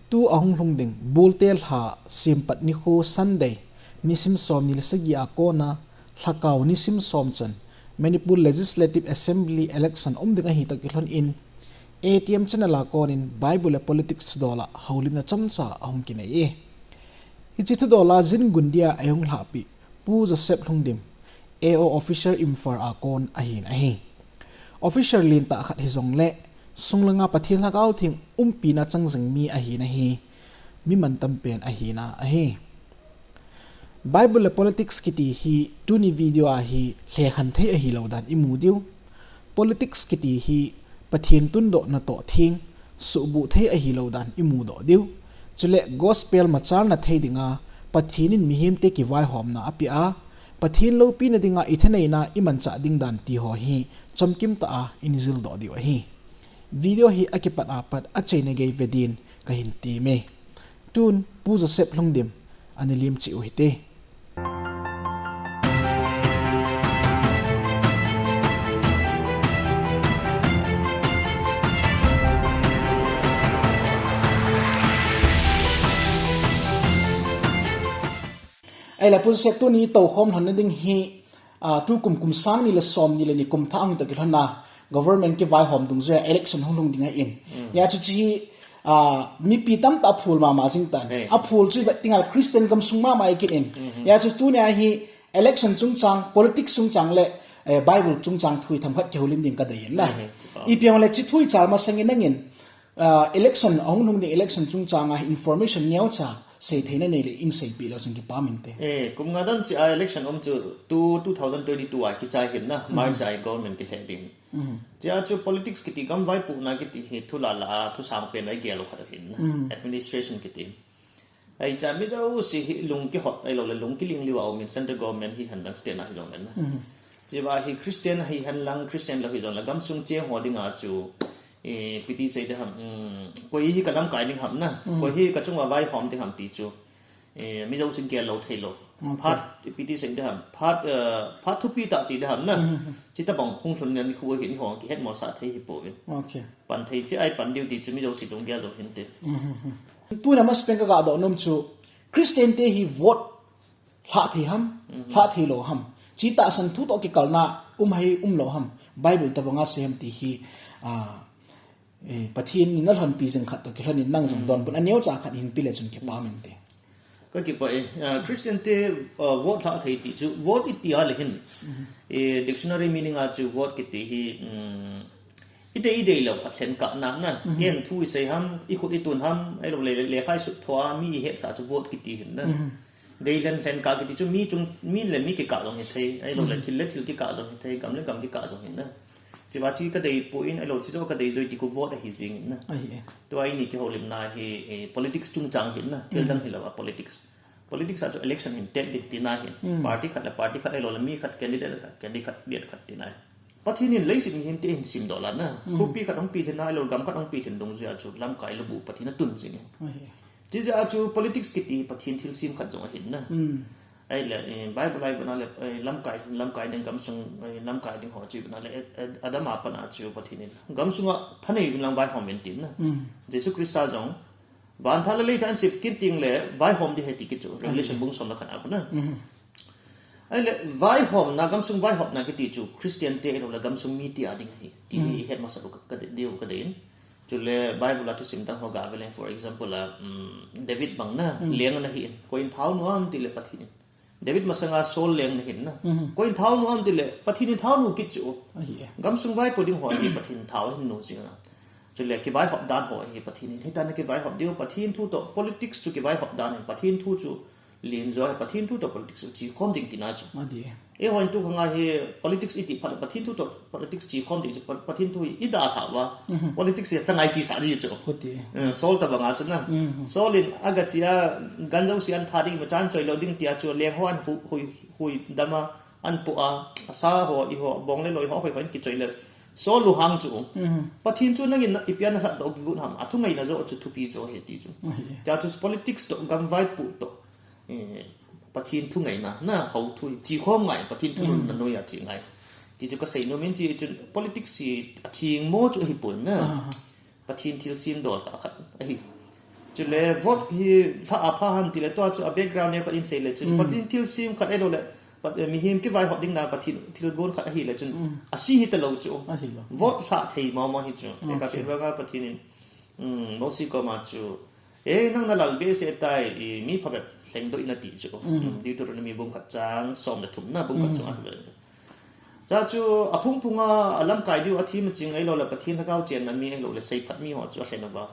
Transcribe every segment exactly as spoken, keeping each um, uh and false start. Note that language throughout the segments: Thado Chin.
Tu ahung lhung ding Bulte lha Sempat nikho Sunday, nisim som ni le sagi a kona Lhakao nisim som chun Manipur Legislative Assembly election um ding ahi toh kilhon in, A T M channel a konin Bible le politics thudola houlimna chomcha ahung kinei e. Hiche thudola Jin Gundia eihung lhahpi Pu Joseph Lhungdim, A O Officer Imphal a kon ahin ahi. Officer lentah khat hijongle, sunglanga Pathen Lhagao Theng umpina chang jing mi ahin ahi. Mi mantam pen ahina ahi. Bible le politics kiti hi tuni video a hi lhekhen thei ahilou dan imu diu. Politics kiti hi Pathen tundohna toh theng, suhbuh thei ahilou dan imudoh diu. Chule gospel machalna thei dinga Pathen in mihemte kivaihomna apeh a, Pathen loupina dinga ithaneina imanchah ding dan ti ho hi chomkim tah a injildoh diu ahi. Video hi akipat a pat achaina gei ve din kahin temme. Tun Pu Joseph Lhungdim ana lim cheh u hite. Ahile Pu Joseph, tuni toukhom lhonna ding hi, ah, tukum kum sang ni le som ni le ni kum thah ahung toh kilhonna government kivaihom dungjuia election hung lhung ding ahin. Hijeh chun hiche hi, ah, mipi tamtah aphul mama jing tan. Aphul chu ivet tengle Christian gamsung mama ikit in. Hijeh chun tunia hi election chungchang, politics chungchang le, eh, Bible chungchang thu hi themkhat kihoulim ding kadei in na. Ipi jongle hiche thu ichal masangin nangin, ah, election ahung lhung ding election chungchanga hi information neocha seitheina neile in seipeh leu chun kipah inte. Eh, kum nga dan seh a election um chu tu two thousand twenty-two a kichai hin na, March a government kilheh ding. Hijeh chun politics kiti, gam vaipohna kiti hi thu lala a thusang pen a igel u khat ahin na. Administration kiti. Hichea mi jouse hi lung kihot ahiloule lung kiling liu a um in, central government hihen lang state a hijongle na. Hijeh a hi Christian hihen lang, Christian lou hijongle gamsung cheng ho dinga chu, eh, ipi ti sei ding ham, um, koi hi kalamkai ding ham na, koi hi kachunga vaihom ding ham ti chu, eh, mi jouse gel lou theilou. Phat ipi ti sei ding ham, phat, eh, phat thupi tah ti ding ham na. Chuti tobang hung lhunna nikho hi eiho kihetmosah thei hipouvin. Pan thei cheh a ipan diu ti chu mi jouse lunggel jou hinte. Tuna masapen kagadoh nom chu Christian te hi vote lhah thei ham, lhah theilou ham, chuti tahsan thu toh kikalna um ham umlou ham, Bible tobanga sei ham ti hi, ah, eh, Pathen in alhonpi jing khat toh kilhonin nang jong donbut aneocha khat hinpe le chun kipah inte. Kakipah e, ah, Christian te, ah, vote lhah thei ti chu, vote iti a le hin, eh, dictionary meaning a chu vote kiti hi, um, idei, idei lou khat lhenkah na na. Ken thu isei ham, ikhut itun ham, ahiloule lekha isutthoh a mi ihetsah chu vote kiti hin na. Dei lhen lhenkah kiti chu mi chung, mi le mi kikah jong hithei, ahiloule thil le thil kikah jong hithei, gam le gam kikah jong hin na. Chuti a chu kadei poi, ahilou chu kadei joi ti khu vote ahi jeng in na. Tua eini kihoulimna hi, eh, politics chungchang hin na, thil dang hilou a politics. Politics a chu election hin tet ding tina hin. Party khat le party khat ahiloule mi khat candidate khat, candidate khat tina hin. Pathen in leiset mihemte ahin semdoh lhon na. Khopi khat ahung pilhin na, ahilou gam khat ahung pilhin dungjuia chu lamkai lubuh Pathen atun jing in. Chujeh a chu politics kiti Pathen thilsem khat jong ahin na. Ahile, eh, Bible a ivet na le, eh, lamkai, lamkai ding gamsung, eh, lamkai ding ho chu ivet na le, eh, eh, Adam a pat a chu Pathen in gamsunga thanei uvin lang vaihom uvin tin na. Jesu Christa jong, van thah le lei thah ahin sep kit tengle vaihom ding ahi ti kit chu, Revelation bung som le khat a khu na. Ahile, vaihomna, gamsung vaihomna kiti chu Christian te ahiloule gamsung mite a ding ahi ti hi ihet masat u ka, ka, diu kadei in. Chule Bible a thusim dang ho gaveleng, for example a, um, David bang na, leng ana hi in. Koiin thaonu ham tile Pathen in. David masanga Saul leng ana hin na. Koiin thaonu ham tile Pathen in thaonu kit chu. Gamsung vaipo ding ho hi Pathen in thao ahin nu jing a. Chule kivaihop dan ho hi Pathen in hitia na kivaihop diu, Pathen thu toh politics chu kivaihop dan ahin, Pathen thu chu lenjo ahi, Pathen thu toh politics chu chekhom ding tina chu. Eihon tu khanga hi politics iti phat le Pathen thu toh politics chekhom ding chu Pa-, Pathen thu hi idalhah uva. Politics hi achangai chesah ji chu. Eh, Saul tobanga chu na. Saul in agache a gan jouse ahin tha ding, imacha ahin choi lou ding tia chu leng ho ahin hu-, hui, huidam a, ahin poh a, asa ho, eiho, bong le loi ho, hoi ho ahin kichoi le. Saul lunghang chu. Pathen chu nangin na, ipi a nalhatdoh kigot ham, athungaina joh chu thupi joh ahi ti chu. Tia chu politics toh, gam vaipo toh, eh, Pathen thungaina, na hou thu hi chekhom ngai, Pathen thulhunna noiya che ngai. Ti chu kasei nom in, chuti chun politics hi atheng mo chu ahipon na. Pathen thilsem dol tah khat ahi. Chule vote hi lha a pha ham tile tua chu a background neo khat in sei le chun. Pathen thilsem khat ahilou le, Pat-, eh, mihem kivaihop ding na Pathen thilgon khat ahile chun. A si hita lou chu. A si lou. Vote lha thei mama hi chu. Okay. Pathen vanga Pathen in. Um, Mosi koma chu. Eh, nang na lal behseh tai, i, mi phabep lhengdoh in ati chu. Um, Deuteronomy bung khat chang som le thum na bung khat sung a. Cha chu a phungphung a, a lamkai diu a thim a ching ahilou le Pathen lhagao chenna mi ahilou le seiphat mi ho chu a lhen uva.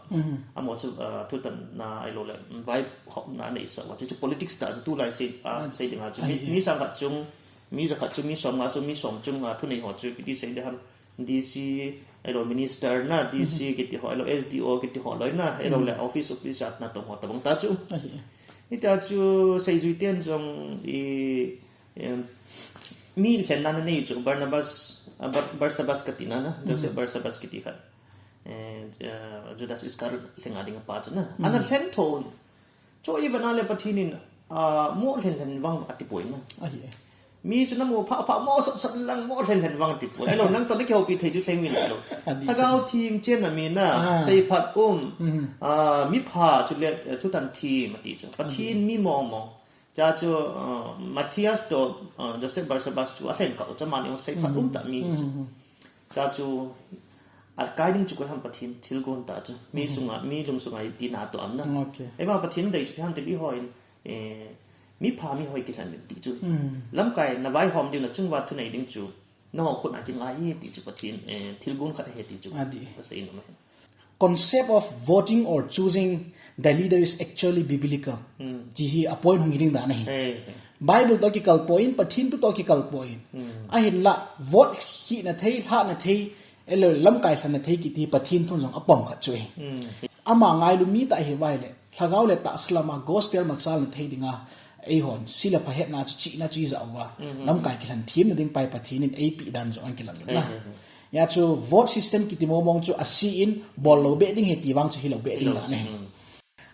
Amaho chu, ah, thutanna ahilou le, mm, vaihopna a neisah uva. Chu chu politics tah chu tulai sei, ah, sei ding a chu. Mi, mi sang khat chung, mi ja khat chung, mi som nga chung, mi som chung a thunei ho chu ipi ti sei ding ham. D C, ahilou minister na, D C kiti ho, ahilou S D O kiti ho loi na, ahilou le office, office a natong ho tabang ta chu. Hitia chu seijui ten jong i Em, mi lhenna ana nei chu Barnabas, ah, Bar-, Barsabas kati na na, Joseph Barsabas kiti khat. Eh, eh, Judas Iscariot lhenga ding a pa chu na. Ana lhen tho. Chu i vana le Pathen in, ah, mo lhen lhen vang ati poi na. Ahi. Mi chu na mo pha pha mo sop sop lang mo lhen lhen vang ati poi. Ahilou, nang toh na kihoupi thei chu lheng min lo. Adi chu. Lhagao Theng chenna mi na, ah, seiphat um, ah, mi pha chu le, eh, thutan thim ati chu. Pathen mi mong mong. Cha chu, uh, Matthias toh, uh, Joseph Barsabas chu a lhen kah u chu amani jong seiphat um tah mi chu. Cha chu a kai ding chu koi ham Pathen thilgon tah chu. Mi sunga, mi lung sunga i tina toh am na. Okay. Eima Pathen dei chu ipi ham tile eiho in, eh, mi pha mi hoi kilhen ding ti chu. Lamkai na vaihom diu na chung uva thunei ding chu. Nangho khut a kingai e ti chu Pathen, eh, thilgon khat ahi ti chu. Adi. Ka sei nom e. Concept of voting or choosing the leader is actually biblical. Ti hi a point hung hi ding dan ahi. Eh, eh. Bible toh kikal poi, Pathen thu toh kikal poi. Ahinla, vote hina thei, lhahna thei, ahilou lamkai lhanna thei kiti Pathen thun jong a pom khat chu ahi. Ama ngailu mi tah hi vai le. Lhagao le tahsa lama gospel machalna thei dinga, eihon, si le pha hetna chu chihna chu i ja uva. Lamkai kilhen themna ding pai Pathen in eipeh dan jong a kilang na. Hia chu vote system kiti mong mong chu a si in bol lou beh ding ahi ti vang chu hilou beh ding dan ahi.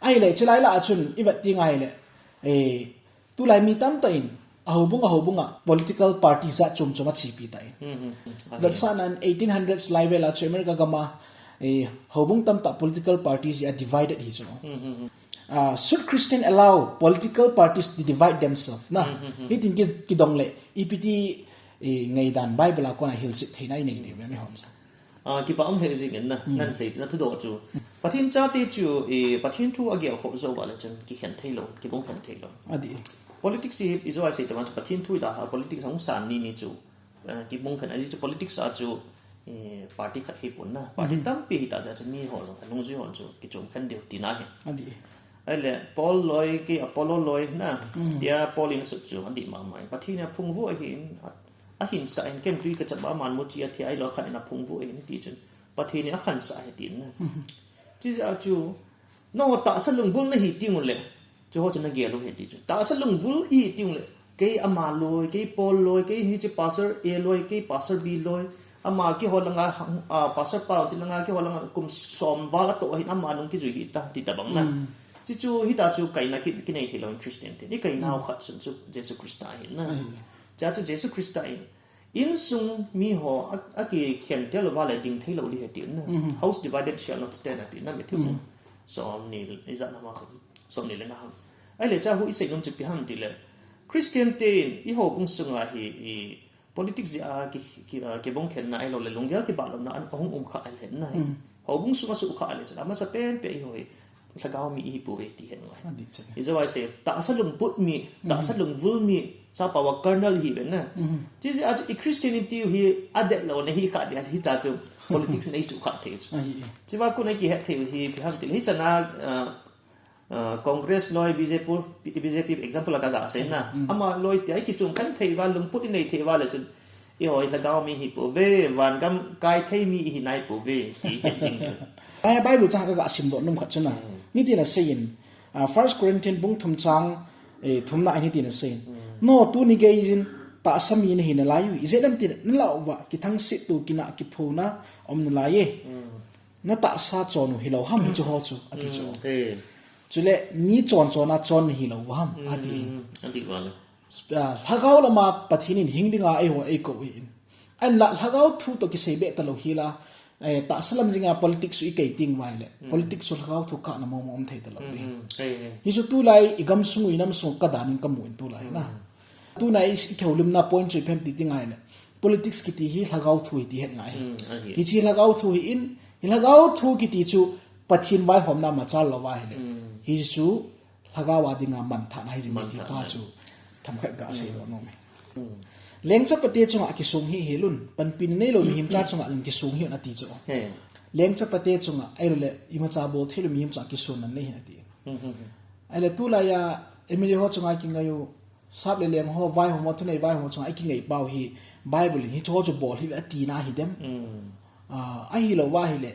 Ahile, chulai lah a chun, i vet ti ngai le, eh, Tulai mi tamtah in, a houbung, a houbung a political party jat chom chom a chepi tan. Vetsahnan eighteen hundreds lai vel a chu America gam a, eh, houbung tamtah political parties a divided hi chu. Ah, should Christian allow political parties to divide themselves? Na, hitin ki, kidong le, ipi ti, eh, ngaidan Bible a kona hilchet theina i nei diu em eihon. Ah, kipa um lheh jingin na, nan sei tina thudoh chu. Pathen chate chu, eh, Pathen thu a gel khoh jou uva le chun, kikhen thei lou, kibung khen thei lou. Adi. Politics hi, i jo a sei tama chu, Pathen thu i da ha, politics hung san ni ni chu, eh, kibung khen, ahi chu politics a chu, eh, party khat hi pon na. Party tampi hi ta ja chu, mi ho jong, a lungjui ho chu, kichom khen diu tina hi. Adi. Ahile, Paul loi, kei Apollo loi na, tia Paul in a sut chu, adi mama in. Pathen in a phungvuh ahin, a, a hinsah in, ken tui ka chap a, aman muchi a thi a, ahilou khat in a phungvuh ahin, ti chun, Pathen in a khansah ahi tin na. Chijeh a chu, nangho tahsa lungvul na hi teng ule, chu ho chu na gel u ahi ti chu. Tahsa lungvul i hi teng ule, kei ama loi, kei Paul loi, kei hiche Pastor A loi, kei Pastor B loi, ama keiho langa, ah, Pastor Pau chu langa, keiho langa kum som val a toh ahin ama nung kijui hi ta, ti tabang na. Chuchu hita chu kaina ki, kinei thei lou in Christian te. I kainau khat sun chu Jesu Christa ahin na. Chua chu Jesu Christa in, insung mi ho a, a kikhen tel uva le ding thei lou ding ahi tin na. House divided shall not stand ati na Matthew. Som ni, ijat na ma kham. Som ni le nga ham. Ahile chua hu i sei nom chu ipi ham tile. Christian ten i houbung sunga hi, i politics jeh a ki, ki, ah, kibung khenna ahilou le lunggel kibahlopna a hung um kha ahile na. Houbung sunga sukha ahile chun. Amasapen pen i ho hi. Lhagao mi i hi pouve ti hen ngai. Adi chu. I jo a i sei, tahsa lungput mi, tahsa lungvul mi, sappao a carnal hi ve na. Chijeh a chu i Christianity hi a det lou na hi kha jeh a hitia chu politics in ei sukha thei chu. Ahi. Chua kon a kihet thei hi ipi ham tile hichan a, ah, ah, Congress loi B J P, B J P example a ka ga sei na. Ama loi tia i kichom khen thei uva, lungput i nei thei uva le chun. Eiho hi lhagao mi hi pouve, van gam kai thei mi i hi nai pouve, ti het jing. Ai, Bible chang ka ga simdoh nom khat chu na. Hitin asei in, ah, First Corinthians bung thum chang, eh, thumna a hitin asei in. Nangho tuni geiyin tahsa mi na hi nalai u, ijeh inem itile, na lah uva, kithangset to, kinah kiphona, um nalai e. Na tahsa chon u hilou ham, chu ho chu, ati chu. Chule, mi chon chon a chon na hilou u ham, ati. Ati vale. Ah, lhagao lama Pathen in hing dinga eiho eikou ahin. Ahinla lhagao thu toh kisei beh talou hila, eh, tahsa lam jing a politics chu i kei teng uva ahile, politics chu lhagao thu kahna mong mong um thei talou ding. Hichu tulai i gamsung u i namsung u ka dan in ka mu in tulai na. Tuna i, i kihoulimna point chu ipi ham ti teng ahile, politics kiti hi lhagao thu hi ti het ngai. Hiche lhagao thu hi in, hi lhagao thu kiti chu Pathen vaihomna machal lou va ahile, hichu lhagao a dinga manthahna hi jing e ti pa chu themkhat ga seidoh nom e. Lengchapate chunga kisong hi hilun, panpina neilou mihem cha chunga jong kisong hih un ati chu. Lengchapate chunga, ahilouleh imacha bol theilou mihem chunga kisonna nei hih un ati. Ahile tulai a M L A ho chunga kingai u, sap le leng ho, vaihom ho, thunei vaihom ho chunga i kingai pau hi, Bible in hiche ho chu bol hih un atina hidem. Ahilou va ahile,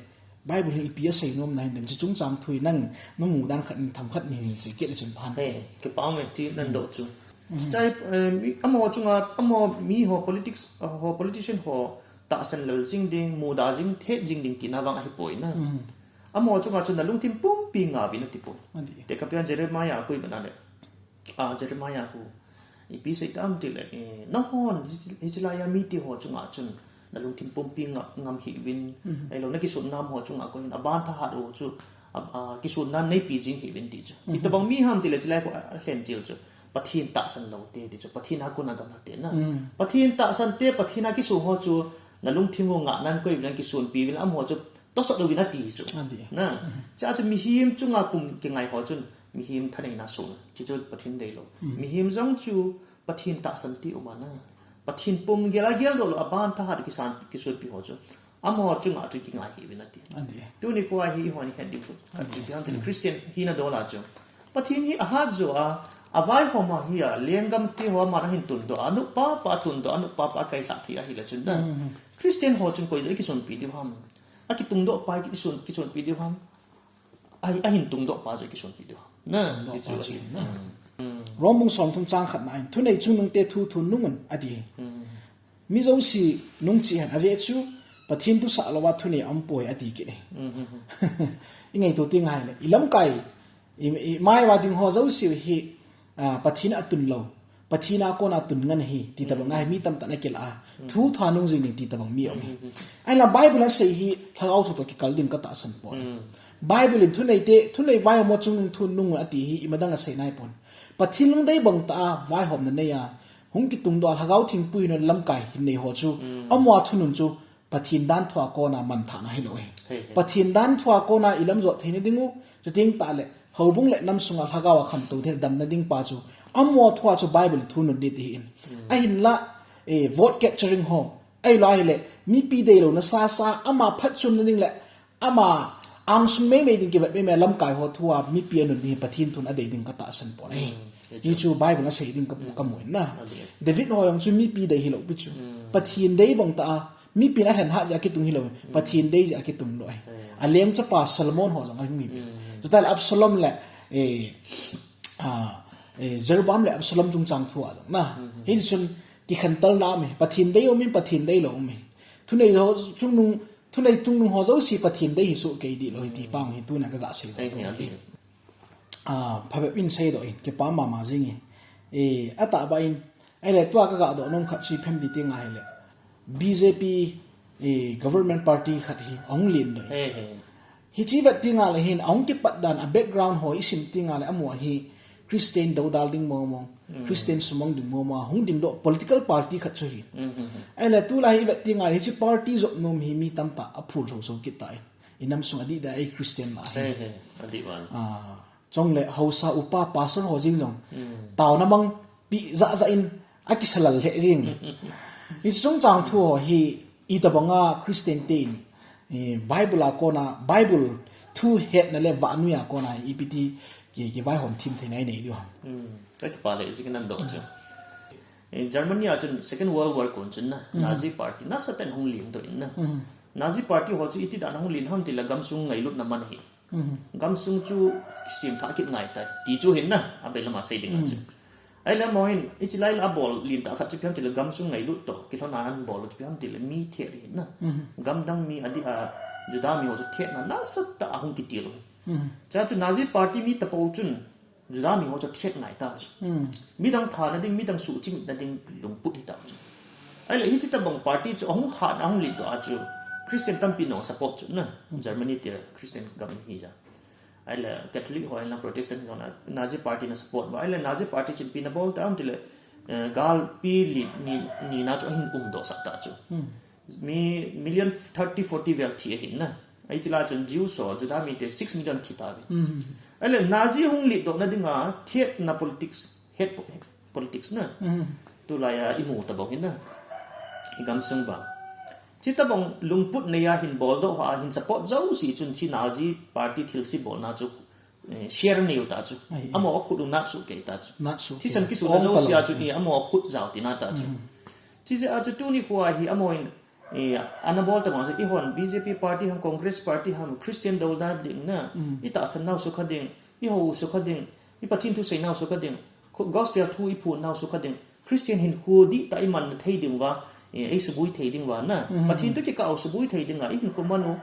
Bible hin ipi asei nom na hidem, hiche chungchang thu hi nang namu dan khat in themkhat in hin sei kit le chun pha. Kipa ume ti nandoh chu. Chai, eh, amaho chunga, amaho mi ho politics, eh, ho politician ho tahsan lel jing ding, muda jing, thet jing ding tina vang ahipoi na. Amaho chunga chu nalungthim pumpi ngah uvin atipoi. Tekahpia Jeremiah khu iman ahile, Jeremiah khu ipi sei tam tile, nahon hiche, hiche laiya mite ho chunga chun nalungthim pumpi ngam hih uvin, ahilou nakisonna ho chunga koiyin aban thahat ho chu, kisonna neipe jing hih uvin ti chu. Itobang mi ham tile hiche lai khu alhen chil chu, Pathen tahsan loute ti chu, Pathen a kona gamlha te na. Pathen tahsan te, Pathen a kisong ho chu nalungthim u ngah nan koiyin kisonpi uvin amaho chu tosot uvin ati chu. Chea chu mihem chunga pum kingai ho chun mihem thaneina song, hichu Pathen deilou. Mihem jong chu Pathen tahsan ti um ana, Pathen pum gel a geldoh lou, aban thahat kisan kisonpi ho chu amaho chunga chu kingai hih uvin ati. Tuni khoa hi eihon ihet diu khat chu ipi ham tile, Christian hina dol a chu, Pathen hi ahat joh a, avaihom ahi a, lenggam te ho aman ahin tundoh a, anupa pa atundoh, anupa pa akailhah thei ahile chun na, Christian ho chun koi joh ikisonpi diu ham? Akitungdoh pa ikison, kisonpi diu ham? Ahin tungdoh pa joh ikisonpi diu ham? Rom bung somthum chang khatna in, thunei chungnungte thu thun nung un ati. Mi jouse nung cheh hen, ajeh chu Pathen thusah louva thunei aumpoi ati kit e. Ingaito teng ahile, ilamkai, i, imai uva ding ho jouse hi, Pathen atun lou, Pathen a kona tun ngen ahi ti tobang ahi, mi tamtah in akilah a, thu thun nung jing ding ti tobang mi aume. Ahinla Bible in asei hi lhagao thu toh kikal ding katahsan poi. Bible in thuneite, thunei vaihom ho chungnung thun nung un ati hi imadang asei naipon. Pathen lungdei bang tah a vaihomna nei a, hung kitungdoh a lhagao thingpui in lamkai hin nei ho chu, amaho thunun chu Pathen danthu a kona manthahna hilou ahi. Pathen danthu a kona ilamjot theina ding u, chuteng tahle houbung le namsunga lhagao a khantou thei damna ding pa chu, amaho thua chu Bible thunun ding ti ahin. Ahinla, vote capturing ho, ahilou ahile mipi deilouna sasa, ama phatchomna ding le ama angsung meimei ding, kivet meimei lamkai ho thua mipi anun ding hi Pathen thun adei ding katahsan pon ahi. Hichu Bible in asei ding kamu in na. David ho jong chu mipi dei hilou pi chu, Pathen dei bang tah a, mipin alhenhat jeh a kitung hilou, Pathen dei jeh a kitung lou ahi. Alengchapa Solomon ho jong ahung hiuve. Chutahle Absalom le, Jeroboam le Absalom chungchang thua jong na, hitichun kikhentelna aume, Pathen dei aume, Pathen deilou aume. Thunei ho chungnung, thunei chungnung ho jouse Pathen dei hi sohkei dihlou ahi ti pa hi tuna kaga seidoh ahi. Phabep in seidoh in kipa mama jing e. Atahbeh in, ahile tua kaga doh nom khat chu ipi ham ti teng ahile, BJP government party khat hi ahung lendoh in. Hiche vet teng le hin ahung kipat dan a background ho isim teng le amaho hi Christian doudal ding mong mong, Christian sumang ding mong mong a hung dingdoh political party khat chu ahi. Ahile tulai hi ivet teng le hiche party jop nom hi mi tamtah aphul lhou lhou kit tan, inamsung adih deh a Christian lah ahi. Chule haosa upa pastor ho jeng jong taona mangpi jahjah in akisa lal lheh jeng. Hiche chungchang thu ho hi itobanga Christian ten Bible a kona, Bible thu hetna le vannoi a kona ipi ti kivaihom them theina inei diu ham? Kakipah lheh jing in nandoh chu, Germany a chun Second World War kon chun na, Nazi party nasatah in hung lengdoh in na. Nazi party ho chu iti dan a hung len ham tile gamsung ngailutna man ahi. Gamsung chu kisemthah kit ngaitai ti chu ahin na, abailam a sei ding a chu. Ahile amaho hin hiche lai a abol lentah khat chu ipi ham tile gamsung ngailut toh kilhona anabol chu ipi ham tile mi thet ahi na. Gamdang mi adih a Juda mi ho chu thetna nasatah a hung kitil u ahi. Chea chu Nazi party mi tapou chun Juda mi ho chu athet ngaita chu. Midang thana ding, midang suhchimna ding lungput hita chu. Ahile hiche tobang party chu ahung hatna ahung lendoh a chu Christian tampi nong support chu na. Germany tia Christian gam hi ja. Ahile Catholic ho, ahile Protestant ho na, Nazi Party na support ba. Ahile Nazi Party chun ipi na bol tam tile, eh, galpi li ni, ni na chu ahin umdoh sah ta chu. Mi million thirty, forty vel thi ahin na. Ahi chila chun Jews ho, Juda mite six million thi ta ve. Ahile Nazi hung litdoh na dinga, thiet na politics, hate po-, politics na. Tulai a imu tabang hin na. Igam sung ba. Chi tabang lungput nei a hin boldoh a hin support jouse chun chi Nazi Party thilse bolna chu, eh, share nei u ta chu. Ahi. Amaho khut u nat suh kei ta chu. Nat suh kei. Thisan kisu na jouse a chu, eh, amaho khut jao tina ta chu. Chi jeh a chu tuni khoa hi amaho in, eh, ana bol tabang chu, eihon B J P party ham, Congress party ham, Christian dol da ding na. I tahsan nau sukha ding, i hou sukha ding, i Pathen thu sei nau sukha ding. Khu-, gospel thu i phon nau sukha ding. Christian hinkho dihtah i man thei ding uva, eh, ei subui thei ding uva na. Pathen toh kikah u subui thei ding a, i hinkho man u.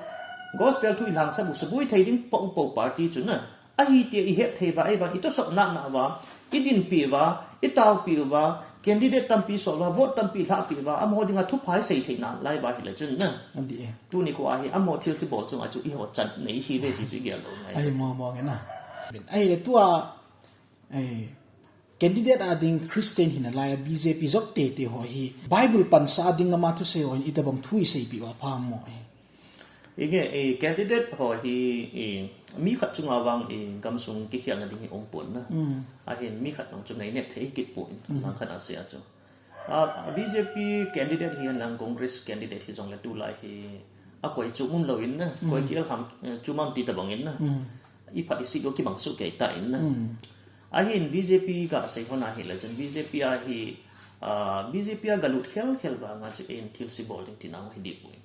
Gospel thu i lhangsap u subui thei ding pou pou party chu na. Ahi tia i het thei uva, ahivang i tosot nana uva, i dinpi uva, i taopi uva, candidate tampi sol uva, vote tampi lhahpi uva, amaho dinga thupha i sei thei nalai uva hile chun na. Adi e. Tuni khoa hi, amaho thilse bol chunga chu eiho chan nei hi ve ti chu i geldoh ngai. Ahi mo mo nge na. Ahile tua, eh, candidate a ding Christian hina lai a B J P jop tete ho hi Bible pansa a ding ama thusei ho hin itobang thu i seipeh uva phamo e. Inge, eh, candidate ho hi, eh, mi khat chunga vang, eh, gamsung kikhelna ding hi um pon na. Ahin mi khat nung chu ngainep thei kit pon, lang khat a sei a chu. A, a B J P candidate hi lang Congress candidate hi jongle tulai hi akoi chu um lou in na, koi kiel ham, eh, chu mam ti tabang in na. I phat i sit u kibang suh kei ta in na. Ahin B J P ka sei hon ahile chun B J P a hi, ah, B J P a galut khel khel vanga chu in thilse bol ding tina hi dipoi.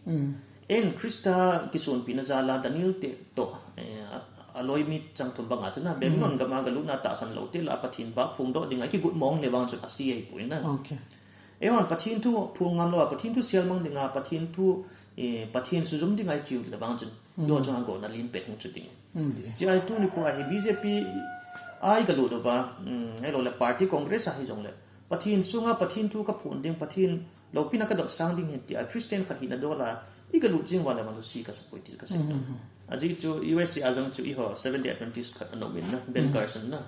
In Christa kisonpina jal a Daniel te toh, eh, a, aloi mi chang thum banga chu na Babylon gam a galutna tahsan lou te la Pathen vah phongdoh dinga kigot mong le vang chun ase ahipoi na. Okay. Eihon Pathen thu phong ngam lou a, Pathen thu sel mang dinga, Pathen thu, eh, Pathen sujum dinga i chiu le vang chun. Eiho chunga gotna len pet hung chu ding. Chi a hi tuni khoa hi B J P a i galut uva, um, ahilou le party Congress a hi jongle. Pathen sunga Pathen thu ka phong ding, Pathen loupina ka dopsang ding hin tia Christian khat hina dol a, i galut jing uva le vang chu se ka sapoi ti ka sei. Ajeh chu U S A a jong chu eiho Seventh Day Adventist khat ana um in na, Ben Carson na.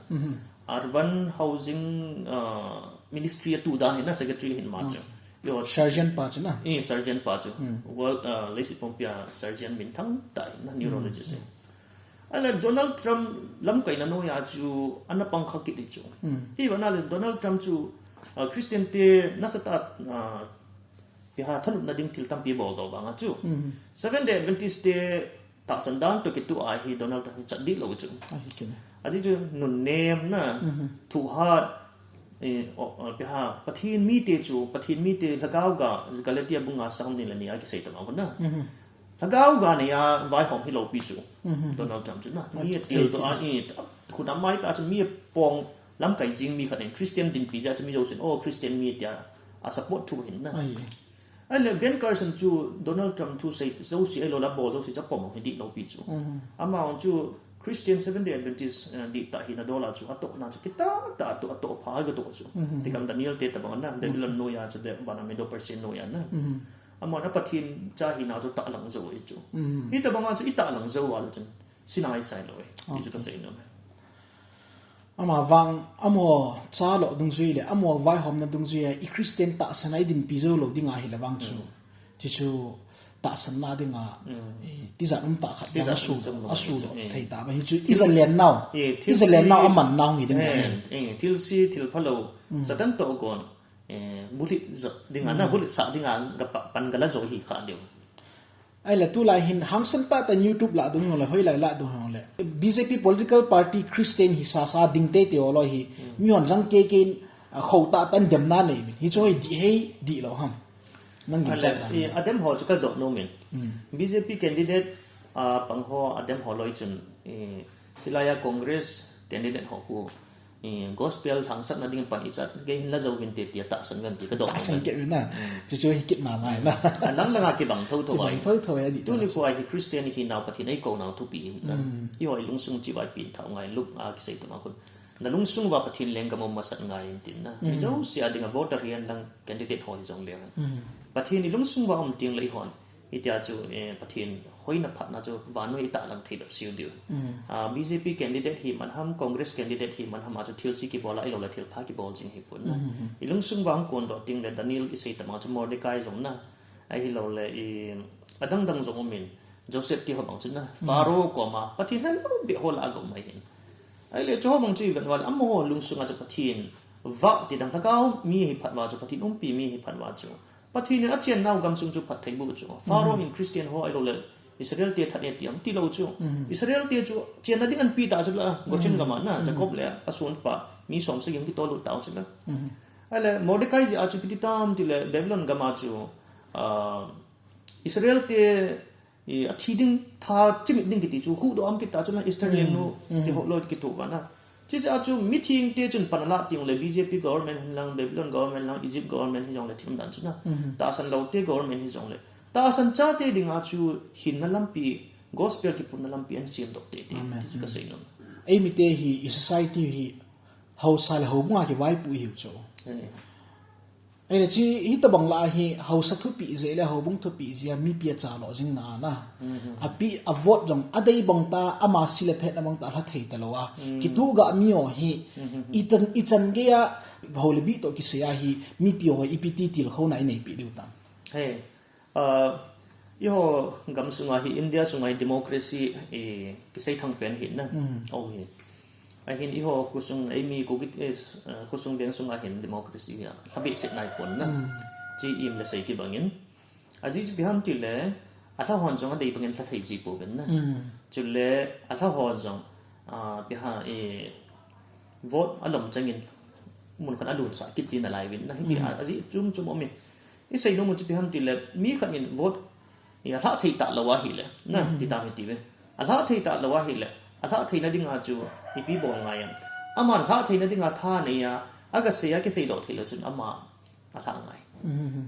Urban Housing, ah, Ministry a tu dan hi na secretary hin ma chu. Eiho Surgeon pa chu na. Eh, surgeon pa chu. World, ah, leiset pumpi a surgeon minthang tah hi na, neurologist hi. Ahile Donald Trump lamkaina noiya chu ana pang kha kit hi chu. Hi vana le Donald Trump chu, ah, Christian te nasatah a, ah, ipi ham thanopna ding thil tampi boldoh vanga chu. Seventh Day Adventist te tahsan dan toh kitoh a hi Donald Trump hi chat dih lou chu. Ahi kei. Ajeh chu nunnem na, thuhat, eh, o, o, ipi ham, Pathen mite chu, Pathen mite lhagao ga, Galatia bung nga chang ni le ni a kisei tabang khu na. Lhagao ga neiya vaihom hi lou pi chu. Donald Trump chu na. Mi a tildoh a, eh, khut a mai ta chu mi a pong lamkai jing mi khat in Christian dinpi jeh a chu mi jousen, oh, Christian mi tia a support thu hin na. Ahile Ben Carson chu Donald Trump thu sei jouse ahilou le abol jouse chu apom hi dih lou pi chu. Amahon chu Christian Seventh Day Adventist, eh, dihtah hina dol a chu atohna chu kitah tah a toh, atoh pha a kitoh chu. Tikam Daniel te tabang na, Babylon noiya chu le vana Medo Persia noiya na. Amahon a Pathen cha hina chu tahlang jou ahi chu. Hitobanga chu itahlang jou uva le chun. Sinai sai lou e. Ti chu ka sei nom e. Ama vang, amaho cha lou dungjui le, amaho vaihomna dungjui a, i Christian tahsan a i dinpi jou lou ding ahile vang chu. Ti chu tahsanna dinga, eh, tijat um tah khat vang asu, asu lou thei ta ba hi chu. I zalen nau, i zalen nau aman nau hi ding e. Eh, thilse, thil phalou, Satan toh gon, eh, bulhit jo dinga, na bulhit sah dinga, ga pa, pan gala jo hi kha diu. Ahile tulai hin hangsan tah tah in YouTube lah ding hile, hoilai lah ding hile. B J P political party Christian hi sasa ding teitei ho loi hi. Mihon jang kei kei in, ah, khou tah tah in demna nei uvin. Hichu hi dih hei, dih lou ham. Nang ginchat dan. Ahile, eh, adem ho chu ka doh nom in. B J P candidate, ah, pang ho adem ho loi chun, eh, hilai a Congress candidate ho khu. Eh, gospel lhangsapna ding pan ichat gei hin la jou vinte tia tahsan uvin ti ka doh. Tahsan kei uvin na. Chuchu hi kit mama na. Alang langa kibang thotho ai. Kibang thotho ai di. Tuni khoa hi Christian hi nau Pathen eikou nau thupi hin na. Eiho ilungsung chibai pin thau ngai luk a kisei tama khun. Na lungsung uva Pathen lenggam um masat ngai in tin na. Mi jouse a dinga voter hihen lang candidate ho hi jong le. Pathen ilungsung uva um teng le eihon. Hitia chu, eh, Pathen hoina phatna chu vannoi i tahlang thei bep seh diu. Ah, B J P candidate hi man ham, Congress candidate hi man ham a chu thilse kibol a, ahilou le thilpha kibol jing hi pon na. I lungsung vang kon doh ting le Daniel i sei tama chu Mordecai jong na. Ahilou le i adang dang jong um in Joseph ti ho bang chu na. Pharaoh koma Pathen helou beh ho lah a gou mai hin. Ahile chu ho bang chu i vet uva le amaho lungsung a chu Pathen vah ti dang lhagao mi hi phat uva chu Pathen umpi mi hi phat uva chu. Pathen in a chennau gamsung chu phatthei boh chu. Pharaoh in Christian ho ahilou le Israel te that e ti am ti lou chu. Israel te chu chenna ding an pe ta chu la Goshen gam a na Jacob le a sonpa mi som sagi hung kitol lut tau chu la. Ahile Mordecai jeh a chu ipi ti tam ti le Babylon gam a chu, ah, Israel te i, a thi ding, tha chimit ding kiti chu, huhdoh a um kit ta chu na Esther lengnu, ti ho loi kitoh uva na. Chuche a chu mitheng te chun pan a lah teng le B J P government hin lang, Babylon government lang, Egypt government hi jong le thim dan chu na. Tahsan lou te government hi jong le. Tahsan chate ding a chu hinna lampi, gospel kipunna lampi an sem doh tei tei, ti chu ka sei nom. Ei mite hi, i society hi, haosa le houbung a kivaipoh i hiu chu. Ahile chi hitabang lah a hi haosa thupeh jeh le houbung thupeh jeh a mipi a cha lo jing na na. Api a vote jong adei bang ta ama si le phetna bang ta lha thei talou a. Kituh gah mi ho hi i tan i chan gei a ho le bih toh kisei a hi mipi ho ipi ti tilkhouna i neipi diu tam. He. Ah, eiho gamsunga hi India sunga hi democracy, eh, kisei thang pen hi na. Aum hi. Ahin eiho khosung eimi Kuki, eh, khosung veng sunga hin democracy hi lha behseh nai pon na. Chi im le sei kibang in. Ajeh chu ipi ham ti le, alha hon jong adei bang in lha thei ji pouvin na. Chule alha hon jong, ah, ipi ham, eh, vote alom chang in mun khat a lunsah kit ji nalai uvin na. Hiti a, ajeh chom chom um in. I sei nom u chu ipi ham ti le, mi khat in vote, i, alha thei talou a hile, na, ti tam hi ti ve. Alha thei talou a hile, alha theina ding a chu ipi bol ngai am. Aman lha theina ding a tha nei a, aga sei a kisei doh thei lou chun ama alha ngai.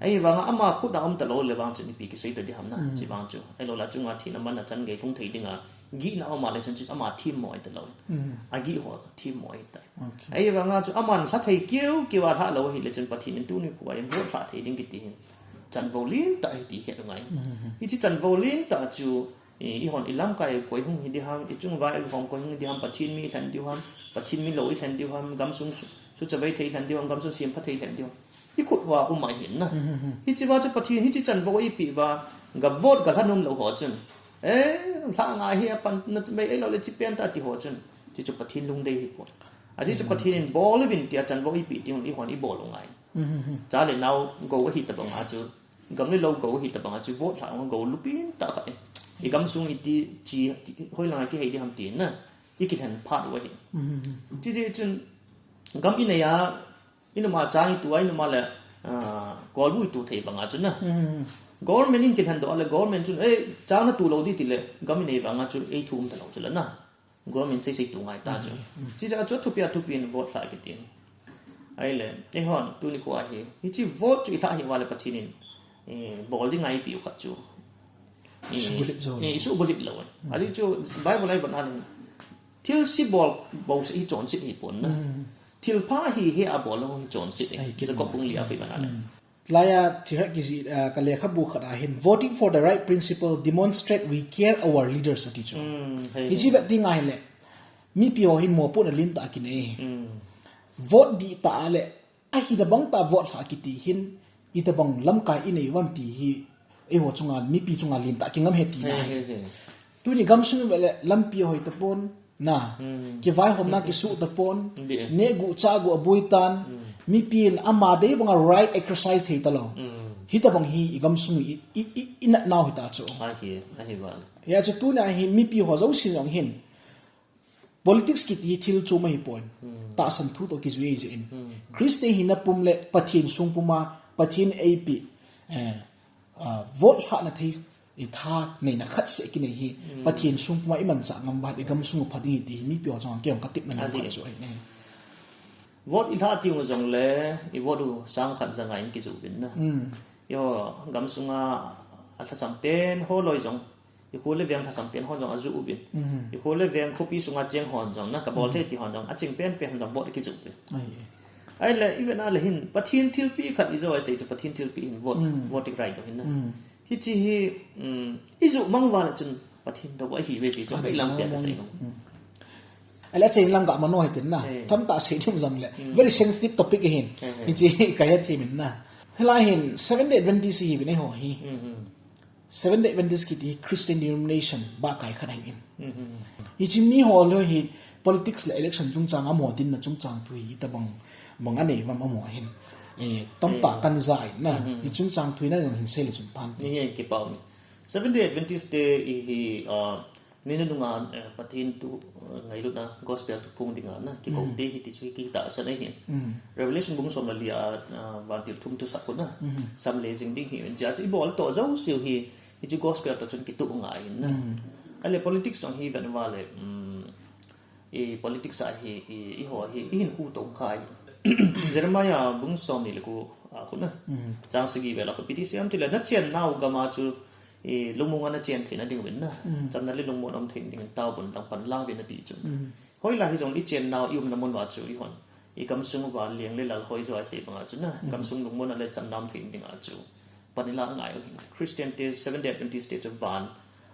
Ahivang a ama khut a um talou le vang chun ipi kisei ta ding ham na, chi vang chu. Ahilou le achunga thina manna chan gei lhung thei ding a, gihna um a le chun chu ama themmo ahi talou. Agih ho themmo ahi tai. Ahivang a chu aman lha thei keu keu a lha lou ahile chun Pathen in tuni khoa hin vote lha thei ding kiti hin chanvo lentah ahi ti het u ngai. Hiche chanvo lentah chu, i, eihon i lamkai koi hung hi ding ham, i chungvai hom koi hung hi ding ham, Pathen mi i lhen diu ham, Pathen mi lou i lhen diu ham, gamsung su, suchavai thei i lhen diu ham, gamsung sempha thei i lhen diu ham. I khut uva um ahin na. Hiche uva chu Pathen hiche chanvo eipeh uva, ga vote ga lha nom lou ho chun. Eh, lha ngai hi apan na chu mei ahilou le chi pen ta ti ho chun. Chi chu Pathen lungdei hi pon. Ajeh chu Pathen in bol uvin tia chanvo eipeh teng le eihon i bol u ngai. Cha le nao gou ahi tabang a chu, gam le lou gou ahi tabang a chu, vote lha u gou lupin tah khat e. I gamsung iti, chi, ti, hoilang a kihei ding ham ti na. I kilhen phat u ahi. Chi jeh chun, gam i nei a, i numa chang i tu a, i numa le, ah, kolbu i tu thei bang a chu na. Government in kilhen doh a le, government chun, eh, chang na tu lou di ti le, gam i nei vang a chu, ei thu um talou chu le na. Government sei sei tu ngai ta chu. Chi jeh a chu thupi a thupi in vote lha kitin. Ahile, eihon, tuni khoa hi. Hiche vote chu i lha hi uva le Pathen in, eh, bol ding a eipeh u khat chu. Eh, suhbulhit jou. Eh, suhbulhit lou. Ajeh chu Bible a i vet a le. Thilse bol bouseh hi chonset hi pon na. Thilpha hi he a bol lou hi chonset e. Jacob bung li a i vet a le. Laiya thil khat kijih, ah, ka lekhabu khat a hin, "Voting for the right principle demonstrate we care our leaders," ati chu. Hiche vet ding ahile, mipi ho hin mopohna lentah kinei. Vote dihtah a le, ahina bang tah vote lha kiti hin, itobang lamkai i nei uvem ti hi, eiho chunga, mipi chunga lentah kingam ahi tina ahi. Tuni gamsung i vet le, lampi ahoi tapon, na, kivaihomna kisuh tapon, neh guh chah guh aboi tan, mipi in ama dei banga right exercise thei talou. Hitobang hi i gamsung i, i, i, i natnau hita chu. Ahi, ahi vang. Hia chu tuna hi mipi ho jousen jong hin politics kiti hi thil chom ahipon. Tahsan thu toh kijui jeh in. Christian hina pum le Pathen sung puma Pathen eipeh, eh, ah, vote lhahna thei, i tha neina khat seh kinei hi, Pathen sung puma i manchah ngam uva, i gamsung u pha ding ahi ti hi, mipi ho chunga kei jong ka tepna khat chu ahi ne. Vote i lhah teng u jong le, i vote u sang khat ja nga in kijoh uvin na. Eiho, gamsunga a lhasam pen ho loi jong, i kho le veng lhasam pen ho jong ajoh uvin. I kho le veng khopi sunga cheng hon jong na, ka bol thei ti hon jong, aching pen pen hon jong vote kijoh uvin. Ahile, i vet a le hin, Pathen thilpeh khat i jo a i sei chu Pathen thilpeh hin vote, voting right u hin na. Hiche hi, um, i ju mang uva le chun Pathen tou ahi ve ti chu Adi, kei lam pia ka sei nom. Hmm. Ale achen lam ga mano hitin na. Eh. Tamtah sei ding jong le. Hmm. Very sensitive topic ahin. Eh, eh. Hiche hi ka hethem in na. Hilai hin Seventh Day Adventist hi vin eiho hi. Hmm, hmm. Seventh Day Adventist kiti hi Christian denomination ba kai khat ahin. Hmm, hmm, hmm. Hiche mi ho le hi politics le election chungchang amaho dinna chungchang thu hi itobang bang anei uvam amaho hin. Eh, tamtah Eh. kan ja in na. Hmm, hmm. Hi chungchang thu hi na jong hin sei le chun phan. Ni hi kipah mi. Seventh Day Adventist te hi, ah, ni nunung a, eh, Pathen thu, eh, ngailutna gospel thuphong dinga na, kikou Mm. te hi ti chu kitahsan ahin. Mm. Revelation bung som le li a, ah, vantil thum thusah khu na, Mm. sam le jing ding hi, hiche a chu i bol to jouse u hi, hiche gospel to chun kitoh ngai in na. Mm. Ale politics jong hi ven uva le, um, i politics a hi, i, eiho hi, i hinkho tong kha hi. Jeremiah bung som ni le ko a khu na. Mm. Chang sagi vel a khu ipi ti sei em ti le, na chennau gam a chu, i lungmong a na chen theina ding uvin na. Mm. Chamna le lungmon um theina ding in taovun lang pan la uvin ati chu. Mm. Hoilai hijongle i chennau i umna mun uva chu eihon. I gamsung uva leng le lal hoi jo a sei banga chu na. Mm. Gamsung lungmon a le chamna um theina dinga chu. Pan i la ngai u hin. Christian te, Seventh Day Adventist te chu van.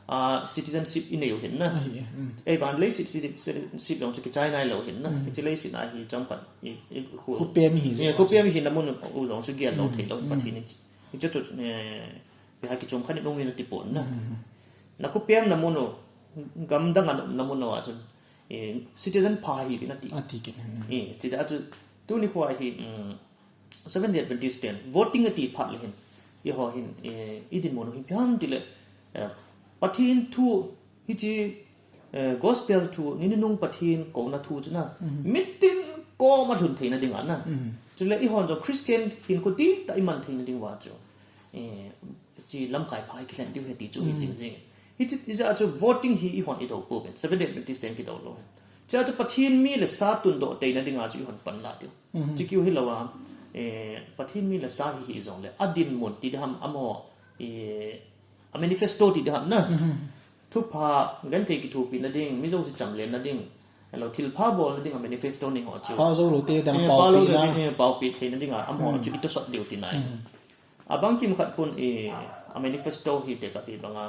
Ah, citizenship i nei u hin na. Ahi, mm. Ei van leiset citizenship jong chu kichai nai lou hin na. Mm. Hiche leiset a hi chomkhat i, i khu. Khopem hi. Khopem hi na mun u jong chu gel lou Mm. thei lou Mm. Pathen in. Hiche chu, eh, Ipi ha kichom khat in um in ati pon na. Mm. Na khopem na mun u, gamdang a na mun u a chun, eh, citizen pha hi uvin ati. Ati kit. Mm. Eh, hiche a chu, tuni khoa hi, mm, Seventh Day Adventist ten, voting ati phat le hin, eiho hin, eh, i dinmun u hi ipi ham ti le, eh, Pathen thu, hiche, eh, gospel thu, ni nunung Pathen kouna thu chu na, Mm. mitin kom a lhun theina dinga na. Mm. Chule eihon jong Christian hinkho dihtah i man theina ding uva chu. Eh, hiche lamkai pha hi kilhen diu ahi ti chu hi Mm. jing jing. Hiche, hiche a chu voting hi eihon i dou pouvin, Seventh Day Adventist ten kidou lou. Hiche a chu Pathen mi le sa tundoh theina dinga chu eihon pan la diu. Mm. Hiche keu hilou a, eh, Pathen mi le sa hi hijongle, a dinmun ti ding ham amaho, eh, a manifesto ti ding ham na. Mm. Thupha, genthei kithopina ding, mi jouse chamlenna ding, ahilou thilpha bolna ding a manifesto nei ho chu. Pao jou lou te dang Eh, pao pao lou te pina. ding, eh, paopi theina dinga, amaho Mm. chu i tosot diu tina ahi. Mm. Abang kimkhat khun i, a manifesto hi tekah a banga,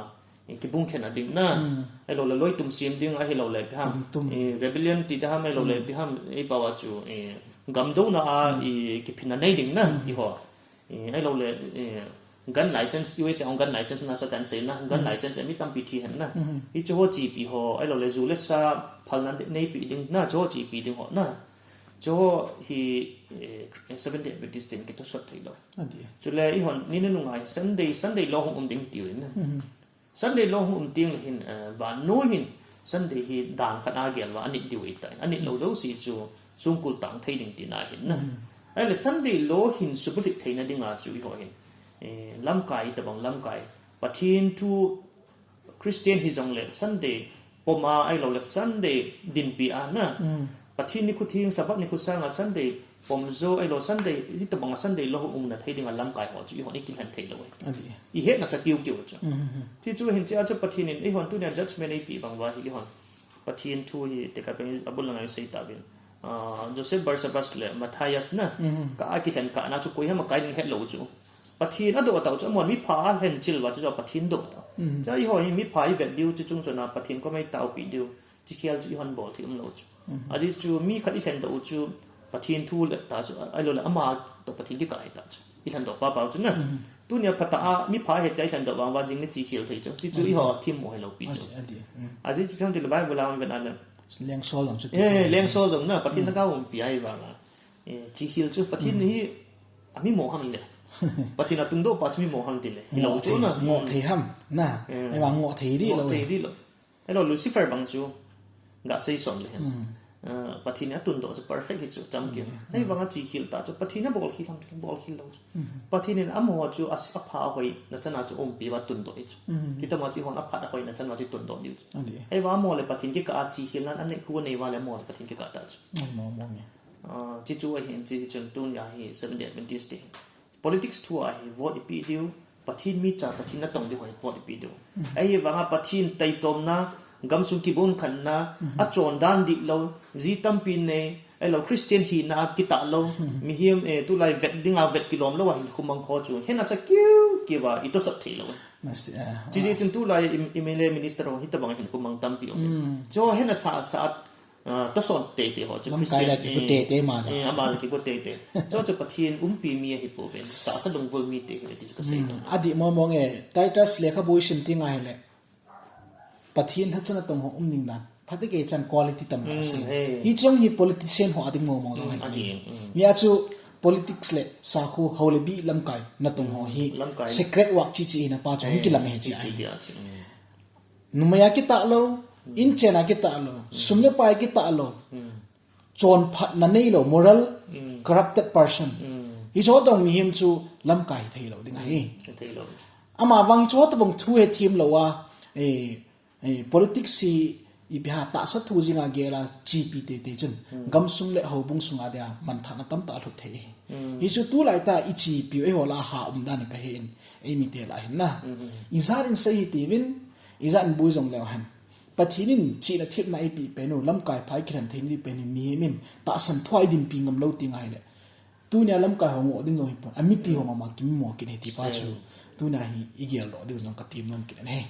i kibung khen a ding na. Mm. Ahilou le loi tum sem ding, ahilou le ipi ham, Tum, tum. i rebellion ti ding ham, ahilou le Mm. ipi ham, i pao a chu, i gamdouna a, Mm. i kiphinna nei ding na, Mm. ti ho. I, ahilou le, i, gun license, U S A hung gun license na sa kan sei na, gun Mm. license a mi tampi thi hen na. Mm. Hiche ho chepi ho, ahilou le ju le sa phalna neipi ding na, hiche ho chepi ding ho na. Hiche ho hi, eh, Seventh Day Adventist ten kitosot thei lou. Ati. Chule eihon, ni nunung a hi Sunday, Sunday law hung um ding tiu in. Mhm. Sunday law hung um teng le hin, eh, vannoi hin Sunday hi dan khat a gel uva anit diu ahitai. Anit lou jouse chu songkul tang thei ding tina ahin na. Mhm. Ahile Sunday law hin subulhit theina dinga chu eiho hin, eh, lamkai, itobang lamkai. Pathen thu Christian hijongle Sunday pom a, ahilou le Sunday dinpi a na. Mm. Pathen nikho theng, Sabbath nikho sanga Sunday pom jo, ahilou Sunday, hitobanga Sunday law hung umna thei dinga lamkai ho chu eihon i kilhen thei lou ahi. Ati. I hetna sa kiu kiu chu. Mm, mm, mm. Ti chu hin hiche a chu Pathen in eihon tunia judgment eipe bang uva hi eihon. Pathen thu hi tekah a bang abul langa sei tauvin. Ah, Joseph Barsabas le Matthias na. Mm. Kah a kilhen kah na chu koi ham akai ding het lou chu. Pathen adoh tau chu, amahon mipha alhen chil uva chu, chu Pathen doh tau. Mm. Chu eiho hi mipha i vet diu chu chung chuna Pathen koma i taopi diu. Chi khel chu eihon bol thei um lou chu. Mhm. Ajeh chu mi khat i lhen doh u chu Pathen thu le ta chu, ahilou le ama toh Pathen kikah ahi ta chu. I lhen doh pau pau chu na. Mhm. Tunia phatah a mipha ahi tia i lhen doh vang uva jing le chi khel thei chu. Chi chu Mhm. eiho themmo hilou pi chu. Ati, ati. Mm. Ajeh chu ipi ham tile Bible a hung vet a le. Lengsol jong chu ti Eh, chu. Lengsol jong na, Pathen Mm. lhagao umpi ahi vanga. Eh, chi khel chu Pathen Mm. hi ami mo ham le. Pathen a tungdoh pa chu mi mo ham tile. Hilou Ngoh chu thei, na. ngoh Mm. thei ham na. Mm. Ahivang ngoh thei di Ngoh lou thei e. di lou. Ahilou, Lucifer bang chu ga sei som le hen. Mm. Ah, Pathen in atundoh chu perfect hi chu chamkim. Mm. Ahivanga chi khel ta chu Pathen in abol khel ham, bol khel lou chu. Mm. Pathen in amaho chu as-, apha ahoina chan a chu umpi uva tundoh hi chu. Mm. Kitama chu eihon aphat ahoina chan uva chu tundoh diu chu. Ati. Ahivang amaho le Pathen kikah a chi khel nan anei khu anei uva le amaho le Pathen kikah ta chu. Mm, mo, mo, mo. Ah, chi chu ahin chi hi chun tunia hi Seventh Day Adventist te. Politics thu a hi vote i pe diu, Pathen mi cha, Pathen natong diu hi vote i pe diu. Mhm. Ahivanga Pathen taitomna, gamsung kibon khatna, Mhm. achon dan dih lou, ji tampi nei, ahilou Christian hina kitah lou, Mhm. mihem, eh, tulai vet dinga vet kilom lou a hinkho mang ho chu. Hetna sa kiu, kiva i tosot thei lo. Nasi, ah, Chi chi chun tulai M L A minister ho hitabang hin kumang tampi um. Cho hena sa sa tosot te te ho chu Lamkai Christian la ki ku te te ma ja. Ama la ki ku te te. Cho chu Pathen umpi mi ahi po ven. Tahsa lungvul mi te hi ti ka sei. Adi mo mo nge Titus le ka bui sim ti ngai le. Pathen lhachana tong ho um ning dan. Phatecha chan quality tam ta se. Hi chong hi politician ho ading mo mo jong hi. Ni a chu politics le sakhu ho le bi lamkai na tong ho hi secret work chi chi na pa chu kilang he chi ai. Numei a kitah lo, inchen a kitah lo, sum le pai kitah lo. Chonphatna nei lo, moral, corrupted person. Hi cho tong mihem chu lamkai thei lo ding ahi. Ama vang hi cho tabang thu he thim lo a, eh, eh, politics hi ipi ha tahsa thu jinga gela chipi te te chun. Gamsung le houbung sunga dia manthana tamta lhut thei. Hi chu tulai ta i chipi eiho la ha um dan ka he in, ei mi te la hin na. I zat in sei hi tivin, i zat in bui jong leu hen. Pathen in chihna thepna eipi pen u, lamkai phai kiran thei ni pen hi mihem in tahsan thua i dinpi ngam lo ti ngai le. Tunia lamkai ho ngo ding jong hi pon. Amipi ho mama kim mo kin he ti pa chu. Tunia hi i gel lo ding jong ka tim nom kin he.